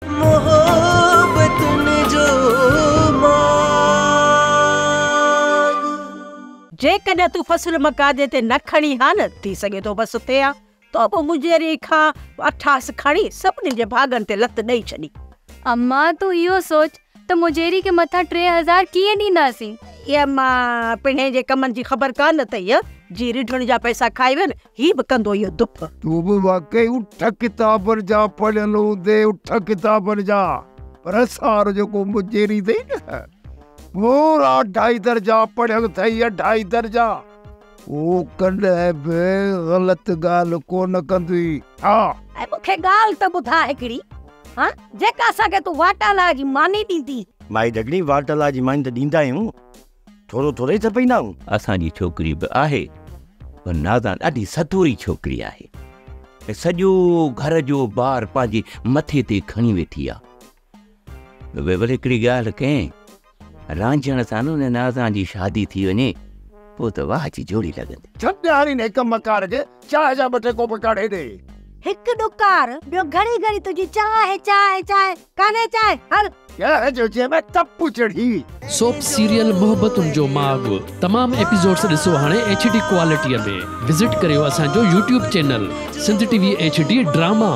محبتن جو ماڳ. جيڪڏهن تون فصل مقادي تي نه کڻين ها نه، ٿي سگهي ٿو بس ٿئي ها، تو به مجيري کان اٺاس کڻي سڀني جي ڀاڳن تي لت ڏئي ڇڏي. اما تون اهو سوچ ته مجيري کي مٿان 3000 ڪيئن ڏينداسين؟ اي اما، پڻهين جي ڪمن جي خبر ڪانه اٿئي، جي رڍن جا پئسا کائي وين، هي به ڪندو اهو دڦ. تون به واقعي اٺ ڪتابن جا پڙهيل هوندين، اٺ ڪتابن جا، پر اسان وارو جيڪو مجيري اٿئي نه، پورا اڍائي درجا پڙهيل اٿئي، اڍائي درجا. هو ڪڏهن به غلط ڳالهه ڪونه ڪندي. ها. ۽ مون کي ڳالهه ته ٻڌاء هڪڙي، ها، جيڪا اسان کي تون واٽالا جي ماني ڏيندين. مائي ڍڳڻي، واٽالا جي ماني ته ڏيندا آهيون، ٿورو ٿورو ئي ٿپيندا آهيون. اسان جي ڇوڪري به آهي، پر نازان ڏاڍي ستوري ڇوڪري آهي ۽ سڄو گهر جو بار پنهنجي مٿي تي کڻي ويٺي آهي. بيبل هڪڙي ڳالهه ڪئين، رانجهڻ سان نه ان نازان جي شادي ٿي وڃي، پوء ته واهه جي جوڙي لڳندي. ڇڏ هاڻي انهيء ڪم ڪار کي، چانهه جا ٻه ٽي ڪوپ ڪاڙهي ڏي. هڪ ڏڪار، ٻيو گهڙي گهڙي تنهنجي چانهه چانهه چانهه، ڪانهي چانهه، هل. چانهه جو جنهن ۾ تپ چڙهي. سوپ سيريل محبتن جو ماڳ تمام ايپيسوڊس ڏسو هاڻي ايڇ ڊي ڪوالٽي ۾ وزٽ ڪريو اسان جو YouTube channel Sindh T V H D drama.